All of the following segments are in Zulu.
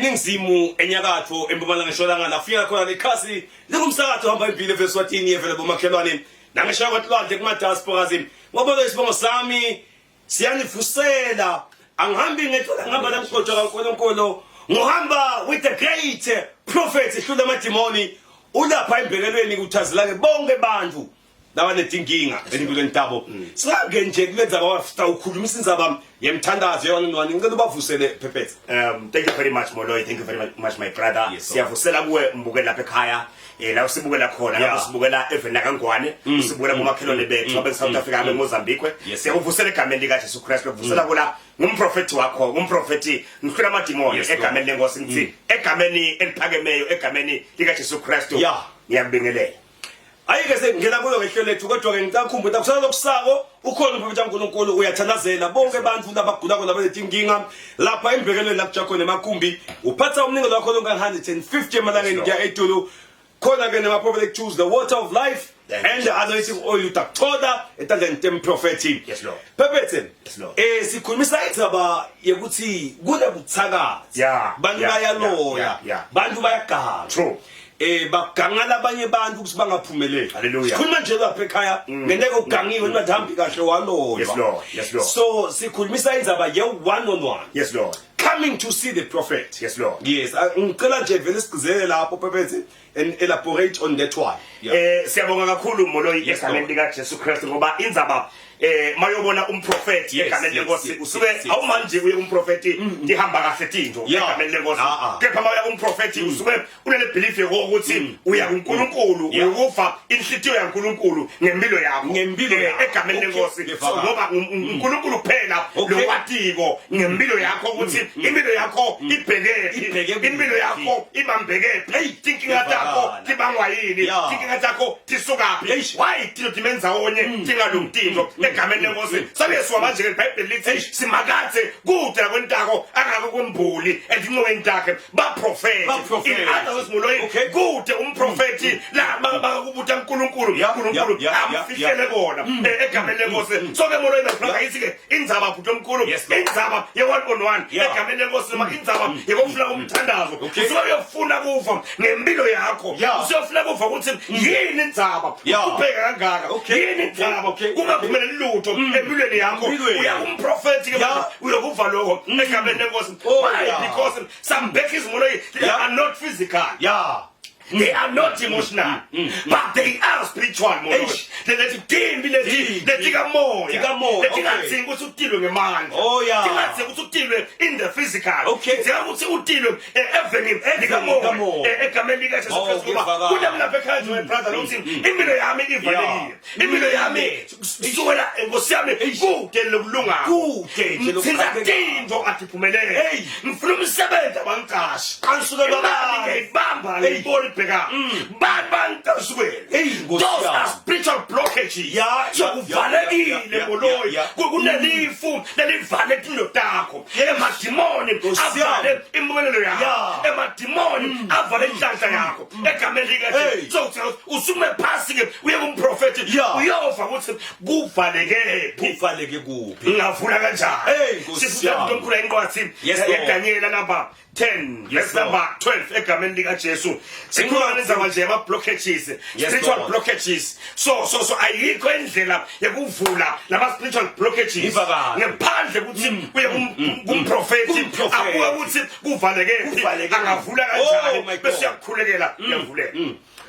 Eningizimu, enyakatho, empumalanga, entshonalanga lafika khona lekhasi lingumsakazo ohamba impilo eVeswatini evele bomakhelwane nangesheya kwatlwandle kuma-diasporas ngoba isibongo sami siyanivusela. Angihambi ngedwa, ngihamba namgqotshwa kaNkulunkulu, ngihamba with the great prophet hlula amadimoni ulapha embekelweni kuthazela-ke bonke bantu labanetinkinga empilweni tabo. Singange nje kule ndzaba wafta ukhulumisa indzaba yemthandazo yewanonwani, ngicela ubavusele, Phephethe. Thank you very much, Moloi. Thank you very much, my brother. Yes, sir. Siyavusela kuwe mbukeli lapha ekhaya. La usibukela khona, lapho usibukela eveni lakaNgwane, usibukela bomakhelwane bethu abe South Africa, abe Mozambique. Yes, sir. Siyakuvusela egameni lika Jesu Christ. Lokuvusela kula ngumprofeti wakho, ngumprofeti ngihlula amadimoni egameni lenkosi, ngithi egameni eliphakemeyo, egameni lika Jesu Christ. Ngiyakubingelela. Ayike sengingena kuyo ngehlelo lethu, kodwa-ke ngicakhumbula kusala lokusako ukhona umprofethi kaNkulunkulu uyathandazela bonke abantu labagulako labanetinkinga lapha embekelweni la kujakhona emakhumbi, uphatha umnikelo wakho lonke 150 emalangeni kuya etulu khona-ke nema-prophetic tools, the water of life Thank you, and the anointing oil utakuthola etandleni temprofethi. Yes, Lord. Phephethe, Yes, Lord. Sikhulumisa indzaba yekuthi kunebuthakathi, bantu bayaloya, bantu bayaganga. Baganga labanye abantu ukuthi bangaphumeleli. Hallelujah. Sikhuluma nje lapha ekhaya ngenteke ugangiwe nibahambi kahle waloywa. Yes, Lord. Yes, Lord. So sikhulumisa indzaba ye one on one, Yes, Lord. coming to see the prophet. Yes, Lord. Yes, ngicela nje vele sigcizele lapho, Phephethe, and elaborate on that one, yeah. Siyabonga kakhulu, Moloi, egameni Lord. lika Jesu Christ, ngoba indzaba mayobona umprofeti egameni lenkosi usuke awumanje uye kumprofeti tihamba kahle tinto egameni lenkosi, kepha mawuya kumprofeti usuke unele belief yokuthi uya kuNkulunkulu uyokufa inhlitiyo yaNkulunkulu ngempilo yakho. Ngempilo yakho. Egameni lenkosi. So Ngevakala. ngoba uNkulunkulu kuphela lowatiko ngempilo yakho ukuthi impilo yakho ibhekephi, Ibheke kuphi. impilo yakho ibambekephi, tinkinga takho Ngevakala. tibangwa yini, tinkinga takho tisukaphi, why tino timenzawonye tingalungi tinto egameni lenkosi. Sabesuka manje ke iBhayibheli lithi simakathe kude lakwentako angakukumbuli etinqweni takhe baprofeti. Baprofeti. In other words, Moloi, kude umprofeti la bakakubuta uNkulunkulu, uNkulunkulu amfihlele kona egameni lenkosi. So ke Moloi, my brother, ithi ke indzaba bhuti omkhulu, Yes, Lord. indzaba ye one on one egameni lenkosi noma indzaba yekufuna umthandazo, usuke uyofuna kuva ngempilo yakho, usuyofuna kuva ukuthi yini indzaba uhlupheka kangaka, yini indzaba kungaphumeleli lutho empilweni yakho. Empilweni. Uya kumprofeti ke manje uyokuva lokho egameni lenkosi. Why? Because some battles, Moloi, they are not physical. They are not emotional, but they are spiritual, Moloi. Eish. Leti timbi leti Timbi. letikamoya. Tikamoya, Letingadzingi ukuthi utilwe ngemandla. Tingadzingi ukuthi utilwe in the physical. Tidzinga ukuthi utilwe eveni likamoya. Likamoya. Egameni lika Jesu Oh, Kristu, ngoba ngiyevakala. kunamlapha ekhaya nje, my brother, lokuthi impilo yami ivalekile. Impilo yami kusukela, Nkosi yami, kude lokulunga. Kude nje Ngithinta lokuqhaqheka. tinto atiphumelele. Hey. Ngifuna umsebenzi, abangiqashi. Angisukelwa Imali abantu. ngiyayibamba, Hey. ngiyibona ibheka. Bantu bangicasukele. Hey, Nkosi Those yami. are spiritual blockages. So kuvalekile, Moloi. Kunelifu lelivale tinto takho. Emadimoni Nkosi yami. avale impumelelo yakho. Emadimoni avale inhlanhla yakho. Egameni lika Hey. Jesu. So uthi usume phasi ke uye kumprofeti uyova ukuthi kuvaleke phi. Kuvaleke kuphi? Ngavula kanjani? Hey, Nkosi Sifunda yami. uNkulunkulu incwadi Yes, Lord. yaDaniel number 10 Yes, verse number 12 egameni lika Jesu. Sikhuluma ngendzaba nje ama blockages, spiritual Lord. blockages. So ayikho indlela yokuvula lama spiritual blockages Ivakala. ngaphandle ukuthi uye kumprofeti Kumprofeti. abuke ukuthi kuvaleke phi, Kuvaleke. angavula Oh, kanjani, my God. bese uyakukhulekela, uyavuleka.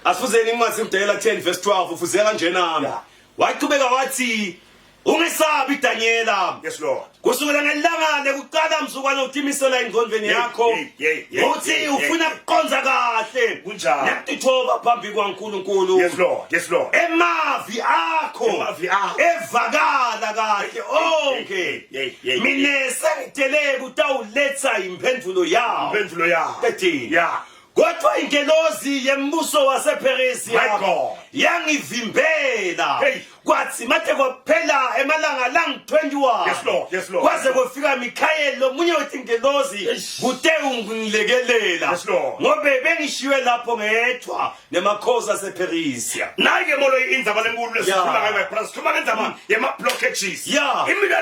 Asifuzeni incwadi yomdayela 10 verse 12, ufuzeka kanjena. Waqhubeka wathi, ungesabi, Daniela. Yes, Lord. Kusukela ngelanga lekuqala mzukwana utimisela engqondweni yakho hey, hey, hey, uthi ufuna kuqonza kahle Kunjalo. nekutithoba phambi kwaNkulunkulu. Yes, Lord. Yes, Lord. Emavi akho Emavi akho. evakala kahle onke. Hey, hey, hey, Mina sengitele kutawuletha imphendulo yawo. Impendulo yakho. 13. Yeah. Kodwa ingelozi yembuso wasePheresiya My God. Yangivimbela. Hey. Kwathi mate kwaphela emalanga lang 21. Yes, Lord. Yes, Lord. Kwaze kufika Michael lomunye wetingelozi Eish. kute ungilekelela. Yes, Lord. Ngobe bengishiwe lapho ngedwa nemakhosi asePersia. Nayi ke molo indzaba lenkulu lesikhuluma Yeah. ngayo, my brother. Sikhuluma ngendzaba yema-blockages. Yeah. Impilo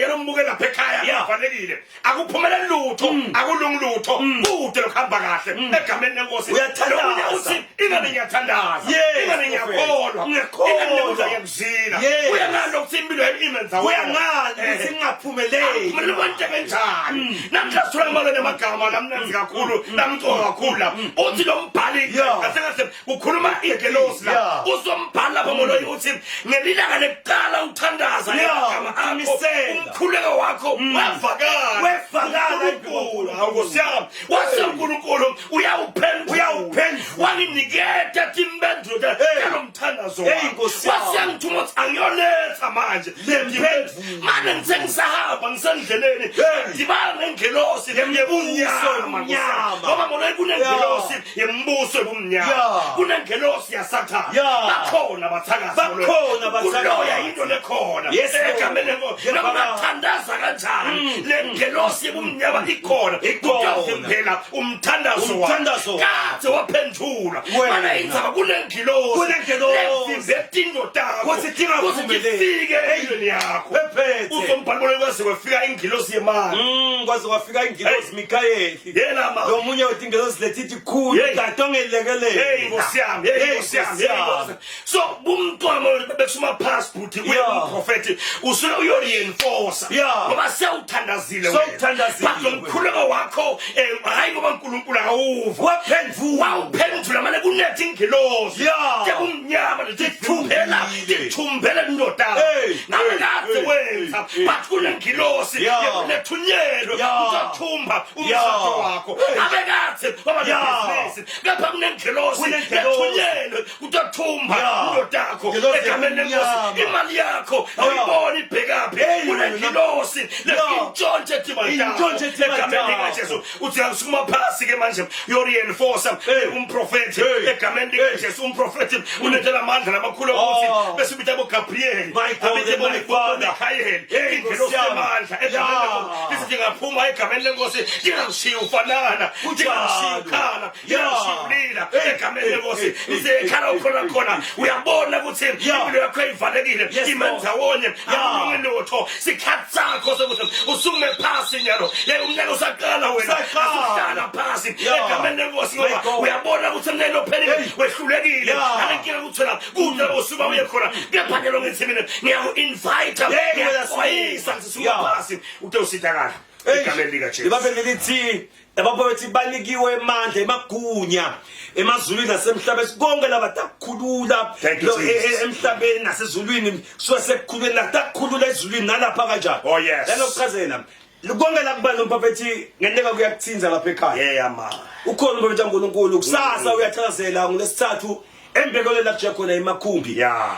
yalombukeli lapha ekhaya Yeah. ivalekile. Akuphumeleli lutho, akulungi lutho, kude lokuhamba kahle egameni lenkosi. Uyathandaza. Lokunye uthi ingane ngiyathandaza, Yes, ingane ngiyakholwa, Ngiyakholwa. ingane lokudla ngiyakuzila. Yes. Kuya ngani lokuthi impilo yami ime ndawonye? Kuya ngani ukuthi ngingaphumeleli? Kumele kwente kanjani? Namhla sithola imali nemagama lamnanzi kakhulu, lamcoka kakhulu la. Uthi lo mbhali Yeah. kahle kahle ukhuluma ingelosi la. Yeah. Uzombhala lapha moloyi uthi ngelilanga lekuqala uthandaza Yeah, emagama akho, uqinisela. umkhuleko wakho wavakala. Wevakala. uNkulunkulu. Hawu Nkosi yami. Wase uNkulunkulu uyawuphendula. Uyawuphendula. Wanginiketa timpendulo Hey. talomthandazo Hey, wami. Nkosi yami. Wase angithuma ukuthi angiyoletha manje Le mpendulo. Manje ngisengisahamba ngisendleleni. Hey. Ngidibana nengelosi yebumnyama. yobumnyama. Ngoba mona kunengelosi yembuso yobumnyama. Yeah. Kunengelosi yaSathane. Yeah. Bakhona abathakathi. Bakhona abathakathi. Kuloya into lekhona. Yes, Lord. Egameni lenkosi. Yes, Noma Baba. ungathandaza kanjani, le ngelosi yobumnyama ikhona. Ikhona. Kutovimbela umthandazo wakho. Umthandazo wakho. Kade waphendula. Wena. Mana indzaba kunengilosi. Kunengelosi. Levimbe tinto takho. Kutsi tingaphumeleli. tifike empilweni yakho. Phephethe. Uzombhalibona kwaze kwafika ingilosi yemali. Kwaze kwafika ingilosi Michael. Yena ma. Lo munye wetingelosi letithi khulu Hey. kanti ongelekelela. Hey Nkosi yami, hey Nkosi yami, hey Nkosi. So bumntwana bekusuma passport uye Yeah. kumprofeti usuke uyo-reinforce. Yeah. Ngoba sewuthandazile wena. Sewuthandazile But lo mkhuleko wakho hayi ngoba uNkulunkulu akawuva. Waphendula. Wawuphendula mane kunethe ingilosi. Yeah. Tekumnyama letithumbela, Tithumbile. tithumbela indoda. Hey, Ngabe hey, kade hey, wenza, hey, but kunengilosi Yeah. lethunyelwe Yeah. uzothumba Yeah. umshado wakho. Hey. Ngabe kade waba Yeah. nebhizinisi, kepha kunengilosi Kunengilosi. lethunyelwe uzothumba Yeah. indoda yakho Ingelosi egameni lenkosi. yobumnyama. Imali yakho awuyiboni ibhekaphi. Hey, Kunengilosi Yeah. lefintshontshe timali takho. Intshontshe timali Egameni takho. likaJesu. Uthi angisukuma phasi ke manje uyo-reinforce Hey. umprofethi Hey. egameni likaJesu. Umprofethi unethela amandla lamakhulu ukuthi Oh. bese ubita boGabriel, My God abite and my Father. boMichael, Hey, ingelosi Nkosi yami. yamandla egameni Yeah. lenkosi. Lithi ngaphuma egameni lenkosi ngingakushiya ufanana, Kunjalo. ngingakushiya ukhala, Yeah. ngingakushiya ulila Hey, egameni hey, lenkosi. hey, Lithi hey, ekhala hey, ukhona hey, khona uyabona ukuthi Yeah. impilo yakho ivalekile, Yes, ime Lord. ndawonye, Yeah. akulungi lutho. Sikhathi sakho sokuthi usukume phasi nyalo. Yey umnyaka usaqala wena, Usaqala. asuhlala phasi Yeah. egameni lenkosi My ngoba God. uyabona ukuthi emnyakeni ophelile Hey. wehlulekile. Yeah. Alenkinga ukuthi wena kude lapho usuka uye khona. Kepha ke lo ngithi mina ngiyaku-invite, Hey, wena ngiyakuxwayisa ngithi suka Yeah. phasi ute usitakala egameni likaJesu. Libabele lithi abaprofethi banikiwe amandla emagunya emazulwini nasemhlabeni konke laba takukhulula Thank you, lo- Jesus. emhlabeni nasezulwini suke sekukhulule natakukhulula ezulwini nalapha kanjani. Oh, yes. Lenokuchazela konke la kuba nomprofethi ngenteka kuyakuthinza lapha ekhaya. Yeah ma. Ukhona umprofethi kaNkulunkulu kusasa uyachazela ngolesithathu embekelo la kuja khona emakhumbi. Yeah.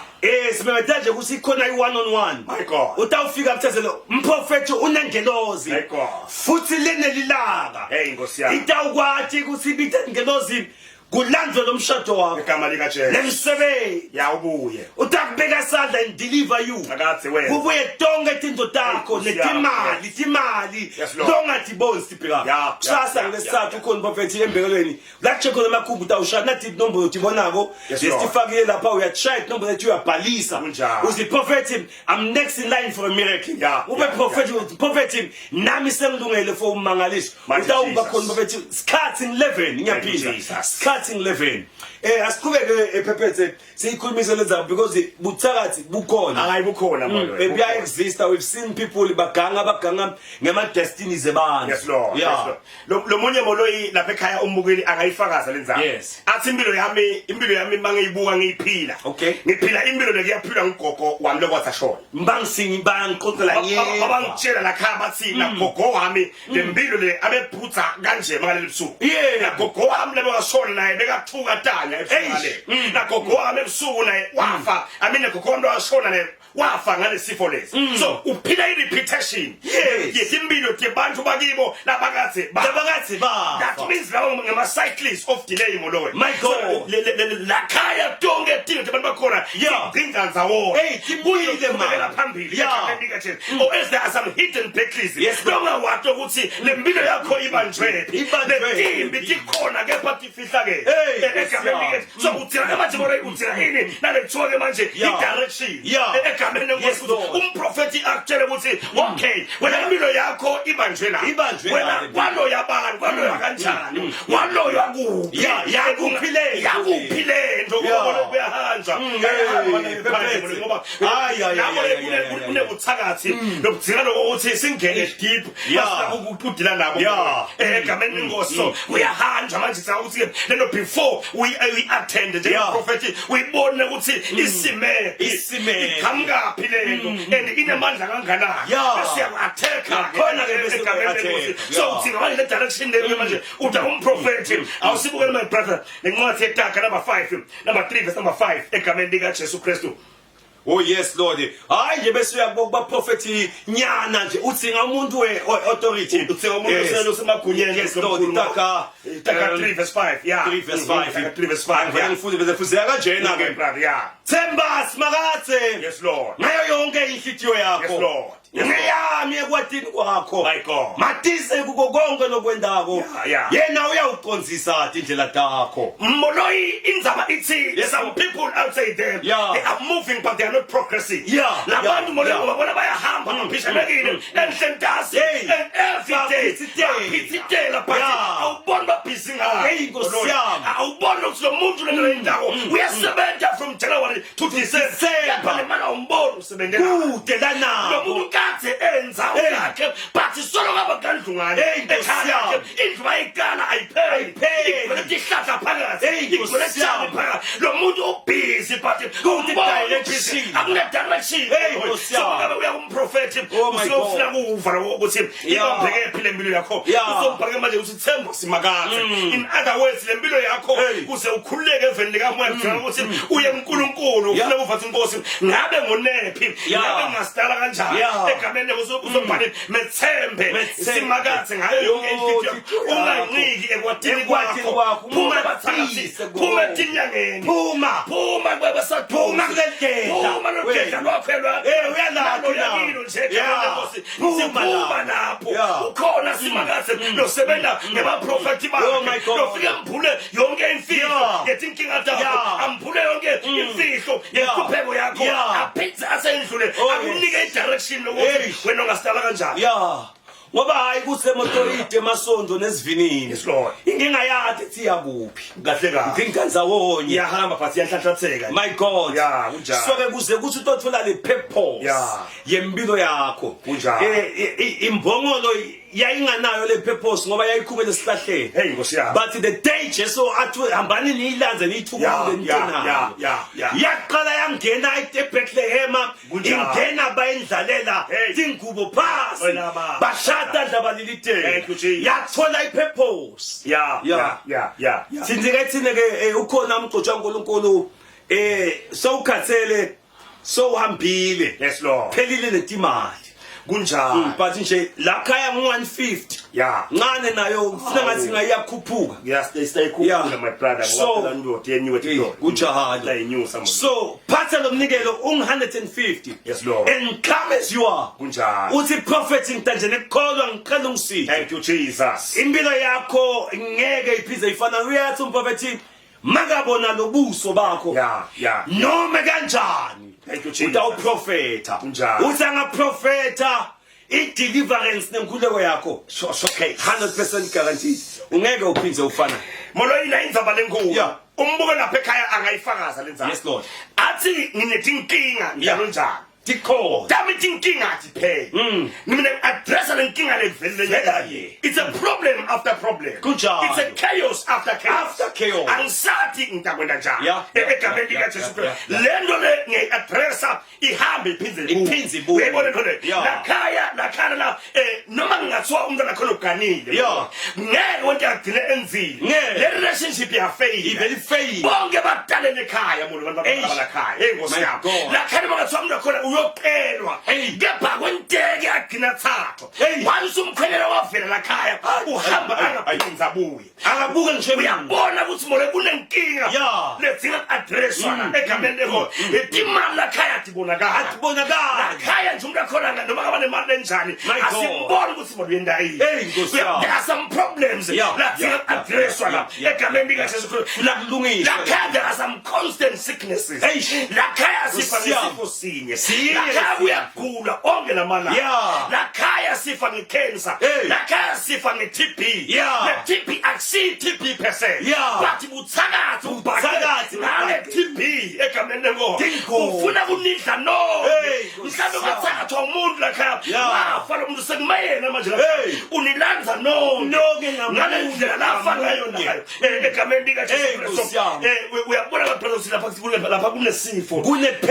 Simemethela nje ukuthi ikhona i-one on one. My God. Utawufika kuthezelo umprofethi unengelozi. My God. Futhi lenelilaka. Hey Nkosi yami. Itawukwathi ukuthi ibite ingelozi kulandwe lo mshado wakho. Igama likaJesu. Lemsebenzi. Ya ubuye. Utakubeka isandla and deliver you. Akathe wena. Kubuye tonke tinto takho Nkosi yami. netimali, timali. Yes, Lord. Longatiboni sibheka. Yeah, Kusasa yeah, ngelesithathu yeah. ukhona umprofethi embekelweni. La kuche khona emakhumbi utawushaya nathi inombolo utibonako. Yes, Lord. Lesifakile lapha uyashaya inombolo lethu uyabhalisa. Kunjalo. Uthi prophet I'm next in line for a miracle. Yeah, Ube yeah, prophet prophet nami sengilungele for ummangaliso. Mighty Utawuba Jesus. khona prophet sikhathi 11 ngiyaphinda. Jesus. Sikhathi 11. Asiqhubeke ephephethe siyikhulumise lenzaba because buthakathi bukhona. Hayi bukhona molo. Buya exista, we've seen people baganga ngema destinies abantu. Yes Lord. Yeah. Yes Lord. Lo munye moloyi lapha ekhaya umbukeli angayifakaza lenzaba. Yes. Athi impilo yami mangiyibuka ngiyiphila. Okay. Ngiphila impilo lekuyaphilwa ngugogo wami lokwathi ashona. Mbangisingi bangixoxela ngiyeva. Babangitshela la khaya bathi nagogo wami lempilo le abephutha kanje makaleli busuku. Yeah. Nagogo wami lebe washona naye bekathuka tanya ebusuku Eish. Nagogo wami ebusuku naye wafa. I mean, nagogo wami washona naye wafa ngalesifo lesi. So uphila i-repetition yetimpilo tebantu bakibo labakadze Labakadze bafa. That means lawo ngama-cycles of delay, Molowe. My God. So, lakhaya tonke tinto tebantu bakhona tigcinza ndzawonye. Hey, tibuyile, Kuzoqhubekela man. phambili egameni likaJesu. Or else there are some hidden battles Yes, Lord. longawati ukuthi le mpilo yakho ibanjwephi. Ibanjwe Letimbi tikhona kepha tifihlakele. Hey, Egameni likaJesu. So uthina ke manje, Moloyi, uthina ini nalekuthiwa ke manje i-direction egameni lenkosi, Yes, ukuthi Lord. umprofethi akutshele ukuthi okay, wena impilo yakho ibanjwe la. Ibanjwe Wena la, le mpilo. kwaloya bani, kwaloya kanjani, waloywa kuphi? Yeah, yakuphi le nto? Yakuphi le nto? Ngoba kuyahanjwa. Kuyahamba Hey, ngaphandle, Phethe. ngoba Ay, ay, lapho ay, ay, ay, ay, ay. kunebuthakathi lobugcina lokuthi singene deep ukudila nabo egameni lenkosi. So kuyahanjwa manje sicabanga ukuthi lento before we attend njengeprofethi, uyibone ukuthi isime Isime. iqhamukaphi lento and inemandla kanganani, bese uyaku-attack Nakhona ke bese egameni lenkosi. uyaku-attack. So uthi manje le direction leyo manje uthi umprofethi awusibukele, my brother, lencwadi yetaka number 5, number 3 verse number 5 egameni lika Jesu Kristu. Oh yes, Lord. Hayi nje bese uyakuba kubaprofethi nyana nje uthi ngamuntu we authority. Uthi umuntu osemagunyeni. Yes, Lord. Taka Taka 3 verse 5, yeah. 3 verse 5. Taka 3 verse 5. Ngifuna ngifunde bese fuzeka kanjena My ke. brother, yeah. Themba Simakadze. Yes, Lord. Ngayo yonke inhlitiyo yakho. Yes, Lord. Yes, Lord. Ngeyami ekwatini kwakho. My God. Matise kuko konke lokwendako. Yena uyawuqondzisa tindlela takho. Moloi, indzaba ithi some Lord. people outside there, they are moving but they are not progressing. Labantu, Moloi, babona bayahamba, baphishanekile enhle ntasi and every day Baphithitela. baphithitela, but awuboni babhizi ngayo. Hey, Nkosi Moloi, yami. awuboni ukuthi lo muntu lento lendawo uyasebenza from January to December, December. kepha le mali awumboni usebenzela Kude lo lanako. muntu kade enza yakhe, but solo ngaba kandlungane Hey, Nkosi ekhaya lakhe, yami. indlu bayikala ayipheli. Ayipheli. Igcwele tihlahla phakathi, Hey, Nkosi igcwele tshani yami. phakathi. Lo muntu ubhizi but Kude umbona direction. ubhizi, akune direction. Hey, Nkosi So yami. ngabe uya kumprofethi, Oh my usofuna God. kuva lokho ukuthi ibambeke phi le mpilo yakho. Uzombheke manje ukuthi themba Simakadze. In other words, le mpilo yakho kuze ukhululeke eveni likamoya kudinga ukuthi uye kuNkulunkulu, ufune kuva ukuthi inkosi ngabe ngonephi, ngabe ngingasidala kanjani egameni lenkosi. Uzobhale methembe Methembe. Simakadze ngayo yonke inhliziyo yakho, inhliziyo yakho. unganciki ekwatini Ekwatini kwakho. kwakho. Phuma Umatise ebathakathini, kuwo. phuma etinyangeni, Phuma. phuma kwebasathusi, Phuma kuleli gedla. phuma lolugedla lwakho. Eh, uyalaphi Nalo na? yakilo nje egameni lenkosi. Phuma Siphuma lapho. lapho ukhona Simakadze losebenza ngebaprofethi Oh my bakhe God. lofike ambhule yonke imfihlo yetinkinga takho, ambhule yonke imfihlo yenhlupheko yakho, aphindze asendlule akunike i-direction lokuthi wena ungasidala kanjani. Ya. Ngoba hayi kuthi lemoto ide emasondo nesivinini. Yes, Lord. Inkinga yakhe ithi yakuphi. Kahle kahle. Inkinga ndzawonye. Iyahamba but iyanhlanhlatheka. My God. Yeah, kunjalo. So ke kuze kuthi utothola le purpose yempilo yakho. Kunjalo. Imbongolo yayinganayo le purpose ngoba yayikhubele esihlahleni. Hey, Nkosi yami. But the day Jesu athi hambani niyilandze niyithukulule nitonayo. Yaqala yangena eBethlehem, Kunjalo. ingena bayindlalela tingubo phasi. Wena baba. Bashada ndlabaliliteni. Thank you, Jesus. Yathola ipurpose. Thina ke thina ke ukhona umgcotshwa kaNkulunkulu, sowukhathele, sowuhambile. Yes, Lord. Phelile netimali. Kunjalo. But nje la khaya ngu 150. Ncane nayo ufuna ngathi ngayiyakhuphuka. Yeah, stay stay cool, my brother. So- Ngoba phela indoda yenyuwe Eh, kunjalo. Iyinyusa manje. So phatha lo mnikelo ung 150. Yes, Lord. And come as you are. Kunjalo. Uthi prophet ngitanje nekukholwa ngicela ungisize. Thank you, Jesus. Impilo yakho ngeke iphize ifana. Uyathi umprofethi makabona lobuso bakho noma kanjani Thank you, Jesus. utawuprofetha. Kunjalo. Uthi angaprofetha i-deliverance nenkululeko yakho Showcase. 100% guaranteed, ungeke uphindze ufana. Moloyina, indzaba lenkulu. Umbuko lapha ekhaya angayifakaza lendzaba. Yes, Lord. Athi nginetinkinga njalo njalo. Tikhona. Tami tinkinga atipheli. Mina ngi-addressa le nkinga levelile Vela ye. It's a problem after problem. Kunjalo. It's a chaos after chaos. After chaos. Angisathi ngitakwenda njani. Yeah, yeah, Egameni yeah, likaJesu yeah, Kristu. yeah, Le nto le ngiyayi-addressa ihambe iphindze ibuye. Iphindze ibuye. Uyayibona lento le? Yeah. Lakhaya lakhaya la noma ngingathiwa umntwana khona uganile. Yeah. Ngeke wonke agcine enzile. Ngeke. Le relationship iyafeyila. Ivele ifeyile. Bonke badalele ekhaya muntu abantu Eish. abalakhaya. Hey Nkosi My yami. God. Lakhaya bangathiwa umuntu khona uyoqelwa. Hey. Kepha kwenteke agcina thathwa. Hey. Once umkhwenyana wavela lakhaya uhamba Ay, ay, ay. angaphinzi abuye. Akabuke ngisho Uyabona ukuthi mole kunenkinga Yeah. ledzinga addresswa egameni lenkosi. Imali lakhaya atibonakala. Atibonakali. Lakhaya nje umuntu akhona noma ngaba nemali enjani My God. asiboni ukuthi mole uyenda yini. Hey, Nkosi yami. There are some problems Yeah, ladzinga yeah, yeah, addresswa la yeah, yeah, egameni likaJesu Kristu. Lakulungiswa. Lakhaya there are some constant sicknesses. Eish. Lakhaya sifa Nkosi yami. ngesifo sinye. Sinye Lakhaya lesifo. kuyagula onke lamalanga. Yeah. Lakhaya sifa ngecancer. Hey. Lakhaya sifa nge-TB. Yeah. Le TB akusiyi TB percent. Yeah. But buthakathi Buthakathi, ngale TB egameni lenkosi. Tingozi. Ufuna kunidla nonke. Hey, Nkosi Mhlawumbe yami. kwathakathwa umuntu lakhaya. Yeah. Wafa lo muntu sekumayena manje lakhaya. Hey. Unilanza nonke. Nonke ngamunye, Ngale ndlela lafa ngayo ngamunye. nayo. Egameni likaJesu Hey, Kristu. Nkosi yami. Uyabona lapha lapha lapha kunesifo.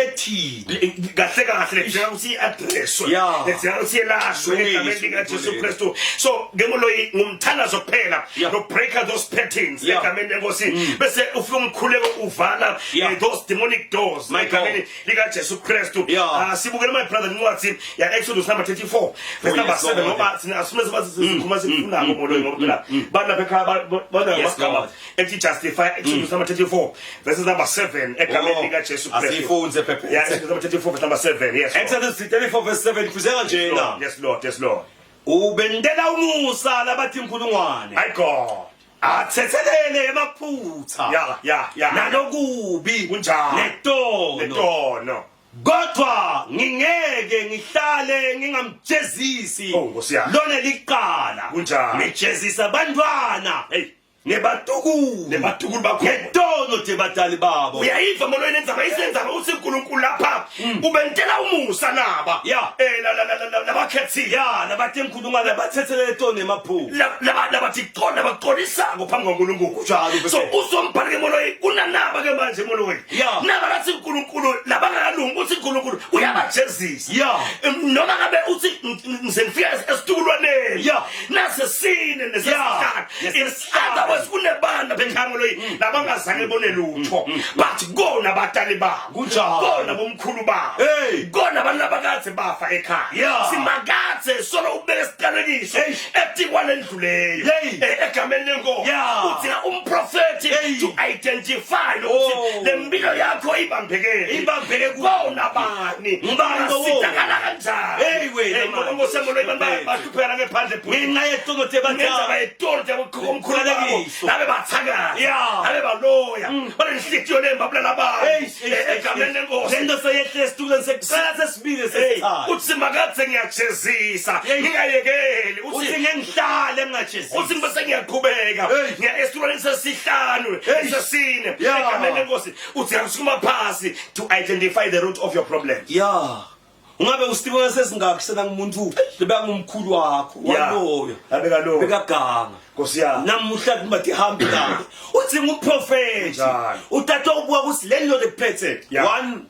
Kunephethini. Kahle kahle ledzinga ukuthi i-addresswe Yeah. ledzinga ukuthi yelashwe Kulungiswe, egameni likaJesu kulungiswe. Kristu. So ngemoloyi ngumthandazo kuphela Yeah. no breaker those patterns Yeah. egameni lenkosi bese ufika umkhuleko uvala Yeah. those demonic doors My egameni God. likaJesu Kristu. Yeah. Sibukele my brother incwadi ya Exodus number 34 verse Oh, number yes, 7 Lord. ngoba thina asifune sibathi sikhuluma sifunako moloyi ngoba phela bantu lapha ekhaya bana Yes, amagama Lord. ethi justify Exodus number 34 verses number 7 egameni Oh, likaJesu Kristu. asiyifunze, Pepe. Yeah, Exodus number 34 verse number 7. Yes. Lord. Exodus 34 verse 7 kuzeka njena. Lord, Yes, Lord. Yes, Lord. Ubendela umusa labathi inkulungwane. My God. Athethelele emaphutha. Yeah. Nalokubi. Kunjalo. Netono. Netono. Kodwa ngingeke ngihlale ngingamjezisi. Oh, Nkosi yami. Lona liqala. Kunjalo. Ngijezisa abantwana. Hey. Nebatukulu. Nebatukulu bakho. Ngetono tebadali babo. Uyayiva molweni endzaba isenzaba uthi uNkulunkulu lapha ubentela umusa naba. Yeah. La la la la labakhethile. Ya, labathi inkulungwane bathethelele tono emaphutha. Laba labathi qonda baxolisako phambi kwaNkulunkulu. Kunjalo, Pepe. So uzombhala ke moloyi kunanaba ke manje moloyi. Yeah. Naba lathi uNkulunkulu labangakalungi uthi uNkulunkulu uyabajezisa. Yeah. Noma ngabe uthi ngizengifika esitukulwaneni. Yeah. Nasesine nesesihlanu. Yeah. In other words kunebanda bekhaya moloyi labangazange bone lutho. But kona abatali babo. Kunjalo. Kona bomkhulu babo. Hey. Kona abantu labakade bafa ekhaya. Yeah. Simakathe solo ubeke isiqalekiso Hey. etikwa lendluleyo. Hey. Egameni lenkosi. Yeah. Udinga umprofeti Hey. to identify ukuthi Oh. le mpilo yakho ibambekele. Ibambeke ku- Kona bani? Ngubani lowo? Ungasizakala kanjani? Hey, wena Hey, manje. Nkosi yami, Mfethu. bahlupheka ngephandle bhuti. Ngenxa yetono tebadali. Ngenza yetolo omkhulu babo. Isiqalekiso. Labe bathakathi. Yeah. Labe baloya. Banenhlitiyo lembi babulala abantu. Hey, hey, hey, Egameni lenkosi. Lento seyehle esitulweni sekuqala sesibili Hey, sesithathu. uthi simakathe ngiyajezisa Hey. ngingayekeli Uthi uthi ngengihlale ngingajezisi. uthi bese ngiyaqhubeka Hey. ngiya esitulweni sesihlanu Hey. sesine Yeah. egameni lenkosi uthi ngisukuma phasi to identify the root of your problems. Ya. Ungabe usitibona sesingaki sena ngumuntu lebeka ngumkhulu wakho Yeah. waloyo. Abekaloyo. Bekaganga. Nkosi yami. Namuhla kuba tihambi la. Uthi ngumprofeti. Kunjalo. Uthatha ubuka ukuthi lelo lekuphethe. Yeah. One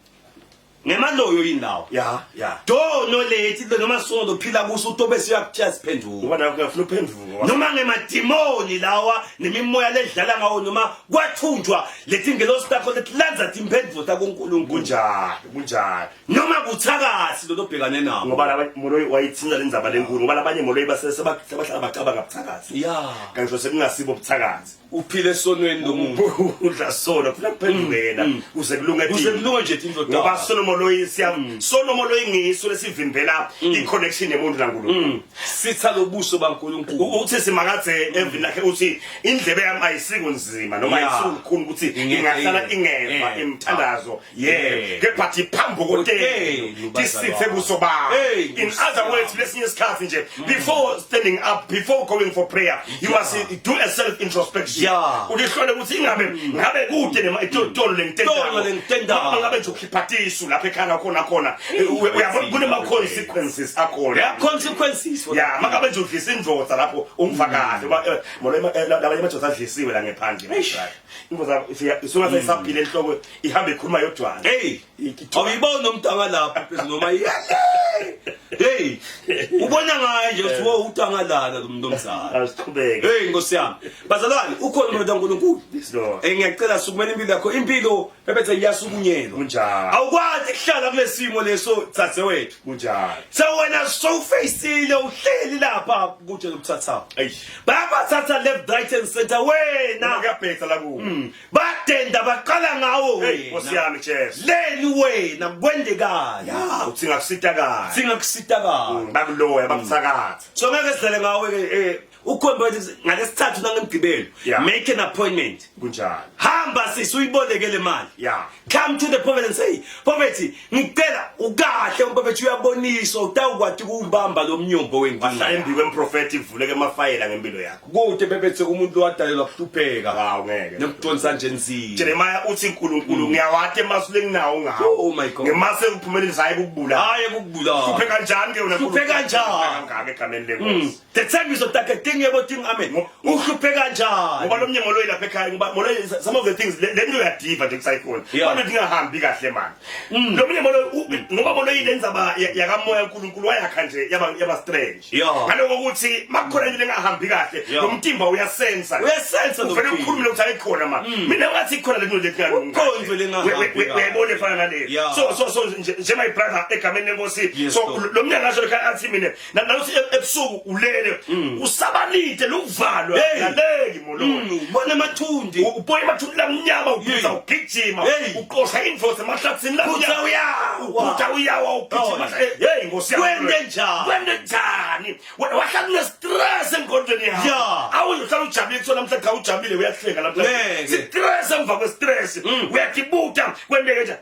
ngemaloyo yini lawo. Yeah. Dono lethi noma sono phila kuso utobe siyakutshela siphenduka. Ngoba nakho ngiyafuna uphenduka. Noma ngemadimoni lawa nemimoya ledlala ngawo noma kwathunjwa letingelosi takho letilandza timphendvulo takuNkulunkulu. Kunjalo, kunjalo. Noma buthakathi lo lobhekane nabo. Ngoba laba moloyi wayithinta le ndzaba lenkulu ngoba labanye moloyi basebahlala bacabanga buthakathi. Ya. Kanti sekungasibo buthakathi. Uphile esonweni lomuntu. Udla sona funa kuphenduke yena kuze kulunge Kuze kulunge nje tintfo Ngoba takho. sono moloyi siya sono moloyi ngiso lesivimbela i-connection yemuntu naNkulunkulu. Sitha lobuso baNkulunkulu. Uthi simakathe emvini lakhe uthi indlebe yami ayisiko nzima noma Yeah. ayisiko lukhuni ukuthi Ingeke ingahlala ive. ingeva Yeah. imithandazo Yeah. yeah kepha thi phambi kotenu Kotenu, tisithe bazalwane. buso bami. Hey, In Nkosi other words yami. lesinye isikhathi nje before standing up, before going for prayer, you must do a self introspection. Yeah. Ulihlole ukuthi ingabe ngabe kude nema itolo Tolo lengitendako. lengitendako ngabe nje ukhipha tisu lapha. lapha ekhaya khona khona uyabona kunema consequences akhona. There are consequences for Ya, that. mangabe nje udlisa indvodza lapho umva kahle ngoba molo labanye amadoda adlisiwe la ngephandle. Eish. Indvodza isuka seyisaphile enhloko ihambe ikhuluma yodwana. Hey, awuyibona umntanga lapho phezulu noma yele. Hey, ubona ngaye nje ukuthi wo utangalala lo muntu omzala. Asiqhubeke. Hey Nkosi yami. Bazalwane ukhona umuntu kaNkulunkulu. Yes Lord. Eh ngiyacela sukumela impilo yakho. Impilo bebethe iyasukunyelwa. Kunjalo. Awukwazi kuhlala kulesimo leso dzadzewethu. Kunjalo. So wena sowufacile uhleli lapha kude lokuthatha. Eish. Bayabathatha left right and center wena. Kuyabheka la kuwe. Badenda baqala ngawo Hey Nkosi wena. yami Jesu. Leni wena kwendekani? Ya, uthi ngakusitakala. Singakusitakala. Bakuloya bakuthakatha. So ngeke sidlale ngawe ke ukhomba ukuthi ngalesithathu nangemgqibelo make an appointment. Kunjalo. Hamba sisi uyiboleke le mali. Yeah. Come to the prophet and say, "Prophet, ngicela ukahle umprofethi uyaboniswa utawukwati ukubamba lo mnyombo Wahlala wenkinga." embi kwemprofethi ivuleke amafayela ngempilo yakho. Kude bebethe umuntu owadalelwa kuhlupheka Hawu ngeke. nekudonsa nje nzima. Jeremiah uthi uNkulunkulu ngiyawati emasu lenginawo ngawo. Oh my God. Ngemase ukuphumelelisa hayi ukubulala. Hayi ukubulala. Hluphe kanjani ke wena? Hluphe kanjani? Kangaka egameni lenkosi. Tethembiso takhe tingebo ting amen. Uhluphe kanjani? Ngoba lo mnye moloyi lapha ekhaya ngoba moloyi some of the things le nto uyadiva nje kusayikhona. Kodwa ingahambi kahle manje. Lo mnye moloyi ngoba moloyi lenza ba yakamoya uNkulunkulu wayakha nje yaba strange. Ngaloko ukuthi makukhona into engahambi kahle lo mtimba uyasensa. Uyasensa lo Uvele ukhulume ukuthi ayikhona ma. Mina ngathi ikhona le nto lekungalungi. Kukhona into lengahambi kahle. Uyayibona efana nale. So nje my brother egameni lenkosi. So lo mnye ngasho ekhaya athi mina nalothi ebusuku ulele usabalide luvalwa laleki mololo Ubona amathundi. Ubona amathundi lamnyama ubuza Hey. ugijima Hey. uqosha indvosi emahlathini Phutha uyawa. uphutha uyawa ugijima hey nkosi yami Kwente njani? Kwente njani Wena wahlala une stress engqondweni yakho Yeah. Awuhlala ujabulile kuthiwa namhlanje cha ujabulile uyahleka namhlanje Ngeke. Stress emva kwe-stress uyadibuta kwenteke nje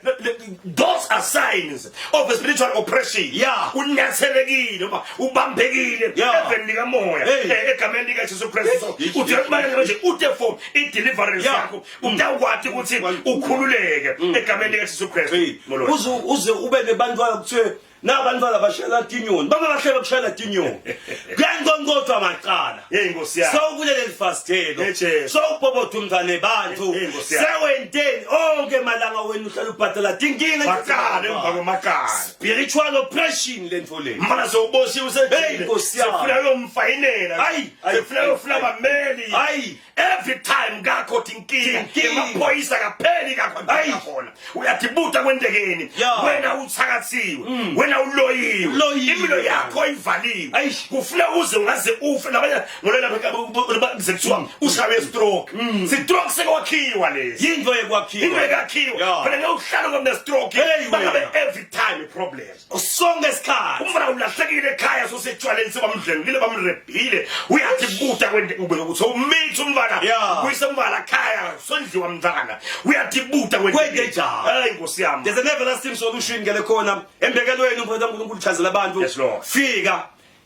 those are signs of a spiritual oppression. Unyathelekile noma ubambekile eveni likamoya Hey. egameni likaJesu Kristu. So Yes, uthi yes, manje manje uthe for i-deliverance yakho utawukwati ukuthi ukhululeke egameni likaJesu Kristu. Hey, Molo. uze ube nebantwana kuthiwe nabantwana bashayela tinyoni bangabahlele kushayela tinyoni kuyanqonqothwa macala. Hey Nkosi yami. Sewukulele lifasitelo. Hey, Jesu. Sewubhobotha umntwana bantu. Hey, Nkosi yami. Sewenteni onke malanga wena uhlala ubhadala tinkinga Makala emva kwemakala. Spiritual oppression lento le. Mfana sewuboshiwe usejele. Hey, Nkosi yami. Sefuna uyomfayinela. Ayi, ayi, Sefuna ayi, uyofuna ayi. abameli. Ayi. Every time kakho tinkinga Tinkinga. emaphoyisa kapheli kakho Ayi. khona. Uyadibuta kwentekeni. Yeah. Wena uthakathiwe. Wena uloyiwe. Uloyiwe. Impilo yakho ivaliwe. Ayi. Kufuna uze ungaze ufe labanye ngolela kuze kuthiwa ushawe stroke. Stroke sekwakhiwa lesi. Yinto yekwakhiwa. Into ekakhiwa. Yeah. Phela ngeke uhlale ngomne stroke. Hey, Bangabe wena. every time problem. Sonke isikhathi. Umfana ulahlekile ekhaya sosetshwaleni sebamdlengile bamrebhile. Uyadibuta kwente ube ukuthi umithi umfana. Kuyise umfana ekhaya sondliwa mntwana. Uyadibuta kwente. Kwente njani? Hey Nkosi yami. There's an everlasting solution ngele khona embekelweni umphakathi kaNkulunkulu uchazela abantu. Yes, Lord. Fika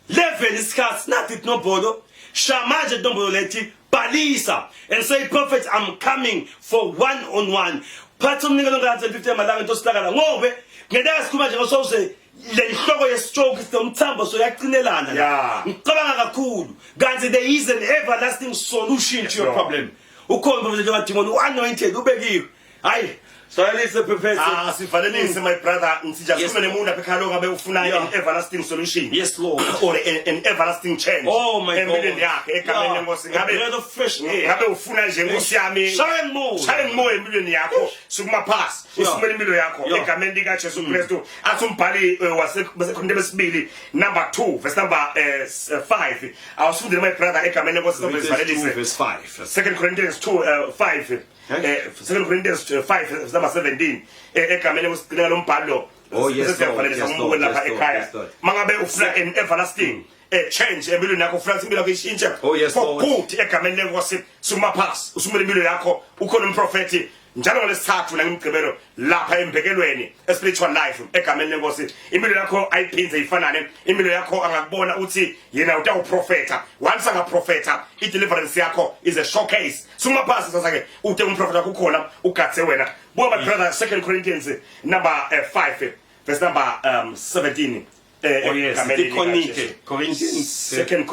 level isikhathi nathi inombolo shamanje inombolo lethi balisa and say, prophet, I'm coming for one on one. Phatha umnikelo nga-150 amalanga into sihlakala ngobe ngeke sikhuluma nje ngosose le nhloko ye-stroke sinomthambo soyaqinelana la. Ngicabanga kakhulu kanti there is an everlasting solution to your Lord. problem. Ukhona umprofethi kadimoni u-anointed ubekiwe. Hayi sivalelise prophet. Ah sivalelise my brother ngithi Yes. sikhulume nemuntu lapha ekhaya longabe ufuna an everlasting solution. Yes Lord. Or an everlasting change. Oh my God. Empilweni yakhe egameni lenkosi A breath of fresh air. ngabe ufuna nje Nkosi yami. Shine more. Shine more empilweni yakho. Sukuma phasi. Usumele impilo yakho egameni lika Jesu Kristu. Athi umbhali waseKorinte besibili number 2 verse number 5. Awusifundele my brother egameni lenkosi Verse sivalelise. 2 verse 5. 2 Corinthians 2 5. 2 Corinthians 5 verse number 17. Egameni lenkosi lo mbhalo. Oh, yes, Lord. Sesiyavalelisa Yes, umuntu Lord. lapha Yes, Lord. ekhaya. Yes, Lord. Mangabe ufuna an everlasting change empilweni yakho ufuna impilo yakho ishintshe. Oh, yes, For Lord. good egameni lenkosi sukuma phasi usumele impilo yakho ukhona umprofeti. Njalo ngolesithathu nangimgqibelo lapha embekelweni spiritual life egameni lenkosi. Impilo yakho ayiphinze ifanane. Impilo yakho angakubona uthi yena utawuprofetha. Once angaprofetha, i-deliverance yakho is a showcase. Suma phasi sasa ke ute umprofetha wakho ukhona ugathe wena. Buka my brother, 2 Corinthians number 5 verse number 17. Oh yes, egameni Ikonike, likaJesu. Corinthians. Second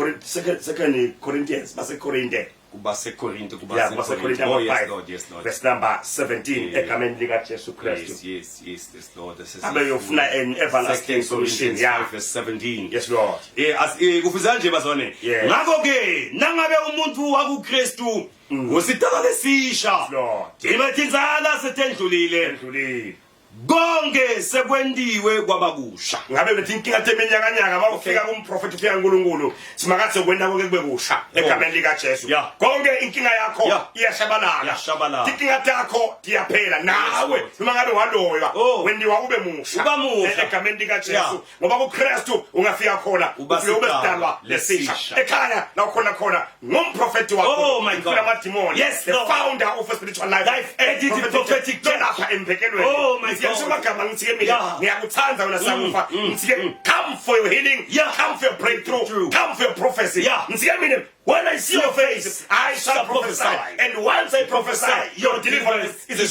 Corinthians, baseKorinte. KubaseKorinte, Yeah, kubaseKorinte. baseKorinte Oh number yes 5. Lord, yes Lord. Verse number 17 egameni likaJesu Kristu. Yes, Lord. This is Abe yofuna an everlasting Second solution. Corinthians 5 verse 17. Yes Lord. Kufuze nje bazwane. Ngakho ke nangabe umuntu wakuKristu usidalwa lesisha. Lord. Imethinzana setendlulile. Endlulile. Konke sekwendiwe kwabakusha. Ngabe bethi inkinga teminyakanyaka mawufika kumprofeti ufika kuNkulunkulu simakathe kwenda konke kube kusha egameni lika Jesu. Konke inkinga yakho iyashabalala. Iyashabalala. Inkinga takho tiyaphela nawe Lord. noma ngabe waloywa Oh. wendiwa ube musha Uba musha. Egameni lika Jesu ngoba kuKristu ungafika khona Uba ufike ube sidalwa sidalwa lesisha lesisha. ekhaya la ukhona khona ngumprofeti wakho Oh, my God. Ufuna amadimoni, Yes, the Lord. founder of a spiritual life Life and and prophetic church. lapha embekelweni. Oh, my Ngithi, God. amagama ngithi ke mina ngiyakuthanda wena sakufa ngithi ke come for your healing, come for your breakthrough, True. come for your prophecy. Ngithi ke mina when I see your face I shall prophesy, and once I prophesy your deliverance is a